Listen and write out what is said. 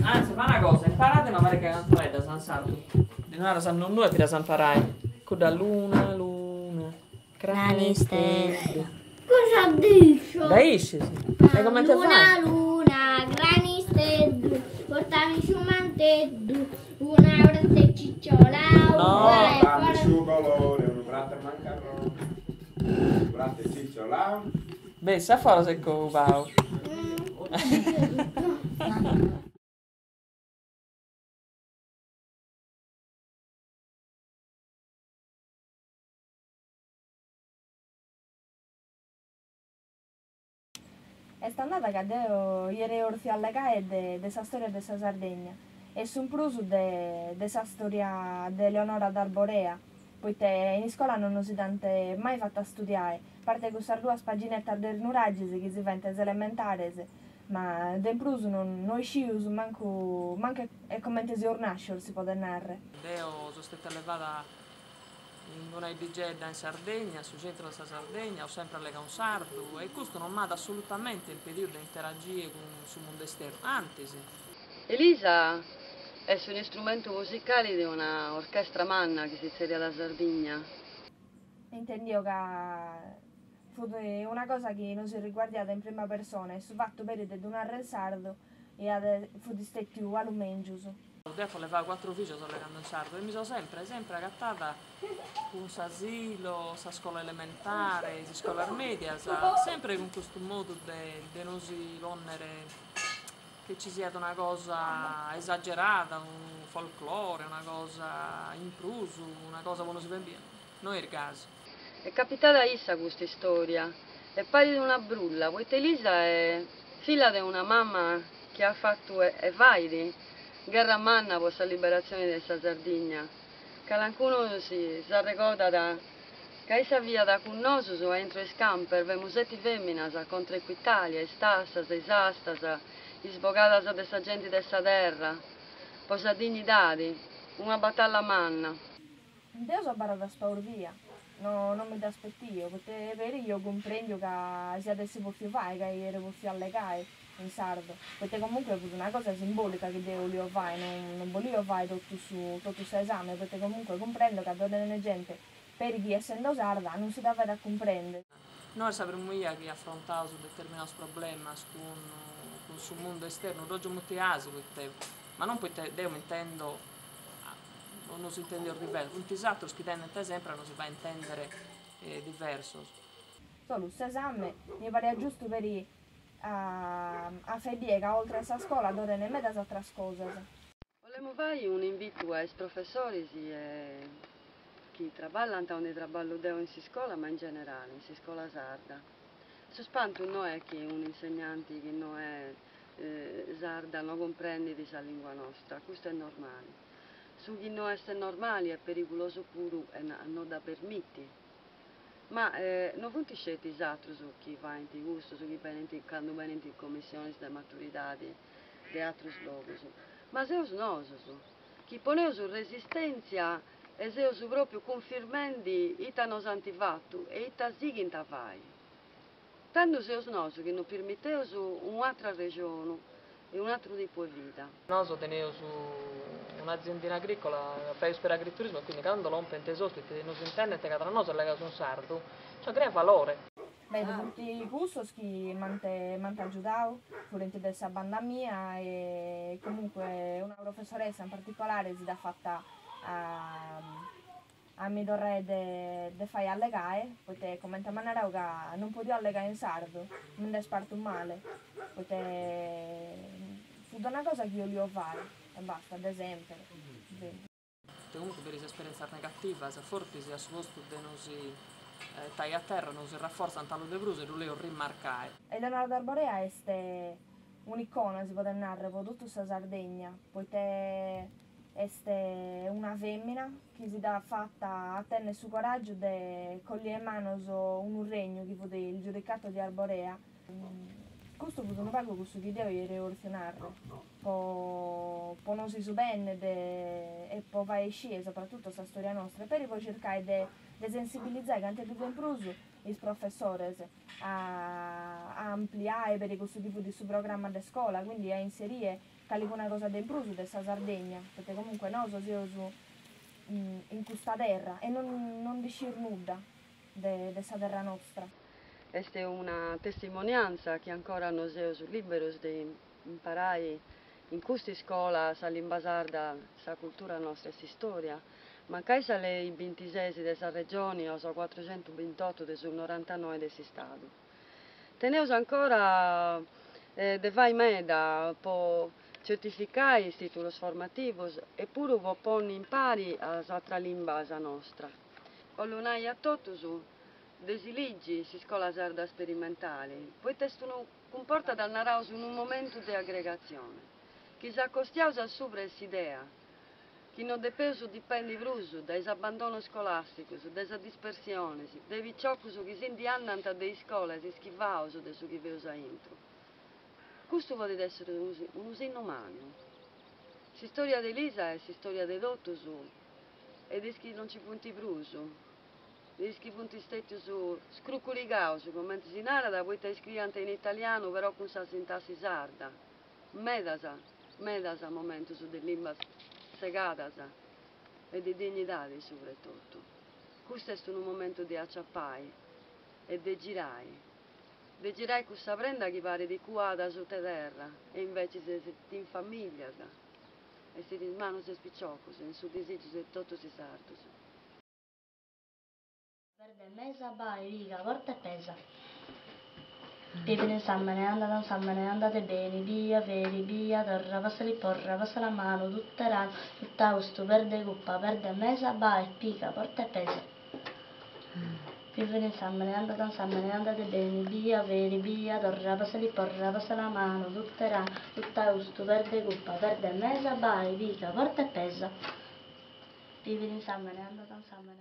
Anzi, fa una cosa, imparade una pariga 'e cantoneddas in sardu. Ddu naras a nonnu e ti ddas imparai. Cudda luna luna, crani isteddu. Cosa dicio? Dda iscis? E comente Luna fai? luna, crani isteddu, portami su manteddu, una brente 'e cicciolau, No. e Portami fora su colore, unu pratu 'e macarrone, unu pratu 'e cicciolau. Bessi a foras e cobau. Est andada ca deo iere 'orfiu allegae de de sa storia de sa Sardegna e su prus de de sa storia de Eleonora d'Arborea, poite in iscola non nosi dd'ant mai fata studiai, a parte cussas duas paginettas de is nuragis chi si faint a is elementares, ma de in prus non no iscius mancu mancu e comente seus nascius si podet narrer. Deo so stètia allevada In una 'iddigedda in Sardegna, su centru de sa Sardegna, ho sempre allegau in sardu e custu non m'at assolutamente impediu de interagire cun su mundu esternu, antis! Elisa est un'istrumentu musicali de una orchestra manna chi si tzerriat Sardigna. Intendio ca fut una cosa chi nosi riguardiat in prima persona e su fatu peri de ddu narrer in sardu iat fut stetiu alu mengius. Deo apo allevau cuatru fìgios allegando in sardu e mi so sempre sempre agatada cun s'asilo, sa scola elementare, is iscolas mèdias, sempre cun custu modu de de nosi pònnere che ci siat una cosa esagerada, unu folclore, una cosa in prus, una cosa po nosi fai biri. No est gasi. Est capitada a issa custa istoria e parit una brulla, poita Elisa est filla de una mama chi at fatu e fait gherra manna po sa liberatzioni de sa Sardigna. Calancunu si s'arregodat ca issa fiat cun nosus a intro is camper, femus seti feminas contra Equitalia, is tassas, is astas, is bogadas de sa genti de sa terra, po sa dignidadi, una batalla manna. Deo so abarrada spaurdia, no no mi dd'aspetio, poita peri io cumprendiu ca s'iat essi potziu fai, ca iere potziu allegai in sardu, poita comunque fut una cosa simbolica chi deo 'olio fai, non non bolio fai totu su totu s'esame, poita comunque cumprendo ca ddoe tenet gente peri chi essendo sarda non si dda fait a cumprendi. No est sa primu 'ia chi afrontaus determinaus problemas cun cun su mundu esternu, dd'ògiu muti 'asi poita, ma non poita deo m'intendo o nos intendeus diversos, funt is atrus chi tendent sempre a nos fai intendere diversos. Solu s'esame mi pariat giustu peri a a fai bie ca oltre a sa scola ddoe tenet medas atras cosas. Bolemu fai un'invitu a is professoris e chi traballant aundi traballu deu in s'iscola ma in generali in s'iscola sarda. Su spantu no est chi un'insegnanti chi no est sarda no cumprendit sa lingua nostra, custu est normali. Su chi no est normali e perigulosu puru est a no dda permiti. Ma no funt sceti is atrus chi faint custus, chi benint candu benint commissionis de maturidadi de atrus logus, ma seus nosus chi poneus resistèntzia e seus pròpriu cunfirmendi ita nos ant fatu e ita sighint a fai. Tandu seus nosu chi no pirmiteus un'atru arrexonu e un'atru tipu 'e vida. Nosu teneus un'aziendina agricola, faeus peri agriturismu e quindi cando lompent is ospitis nos intendent ca tra nosu allegaus in sardu, cioè creat valore. Beh, funt cussos chi m'ant m'ant agiudau, furint de sa banda mia e comunque una professoressa in particolare si dd'at fata a a mi torrai de de fai allegai, poita comente m'at narau ca non podio allegai in sardu, mi nd'est partu male, poita fut una cosa chi 'olio fai e basta, de semper. Comunque peri is esperientzas negativas, fortis a su postu de nosi 'etai a terra, nosi rafforzant alu de prus e ddu 'oleus rimarcai. Eleonora d'Arborea est un'icona, si podet narrer, po totu sa Sardegna, poita Est una fèmina chi si dd'at fata a tenner su coràgiu de collire in manos unu regnu chi fut il Giudicato di Arborea. Custu fut unu pagu cussu chi deo iere 'orfiu narrer, po po nosi subenner de e po fai iscire soprattutto sa storia nostra e peri po circai de de sensibilizai canteddu de in prus is professores a a ampliai peri cussu chi fut su programma de scola, quindi a inserire. calicuna cosa de in prus de sa Sardegna, poita comunque nosu seus in custa terra e non non nd'iscieus nudda de de sa terra nostra. Est una testimoniantza chi ancora no seus liberus de imparai in custa iscola sa limba sarda, sa cultura nostra e s'istoria, mancai sa lei bintises de sa Regioni o sa cuatruxentubintotu de su norantanoi de s'Istadu. Teneus ancora de fai meda po certificai is titulos formativos e puru po ponni impari a s'atra limba sa nostra. 'Ollu nai a totus de si ligi s'Iscola Sarda Sperimentali, poita est unu cumportat naraus unu momentu de aggregatzione, chi s'acostiaus a subra 'e s'idea chi no depeus dipendi prus dae is abandonus scolàsticus, de sa dispersionis, de piciocus chi si ndi andant de iscolas ischivaus de su chi feus aintru. Custu podit èssere unu sinnu mannu. S'istòria de Elisa est s'istòria de totus e de is chi non nci funt prus, de is chi funt stètius scruculigaus, cumenti si narat, poita iscriiant in italianu però cun sa sintassi sarda. Medas, medas momentus de limbas segadas e de dignidadi subretotu. Custu est unu momentu de aciapai e de girai, de girai cussa prenda chi parit cuada suta terra e invecis est in familias, est in is manus de is piciocus, in su disìgiu de totus is sardus. Perde mesa, bai, piga, porta e pesa. Pìbiri in sàmbene, andat in sàmbene, andat beni, bia, feri, bia, torra, pàssali porra, passa la manu, tutta eranu, tutta austu, perde cupa, perde mesa, bai, piga, porta e pesa. Pìbiri in sàmbene, andat in sàmbene, andat beni, bia, feri, bia, torra, pàssali porra, passa la manu, tutta eranu, tutta austu, perde cupa, perde mesa, bai, piga, porta e pesa. Pìbiri in sàmbene, andat in sàmbene.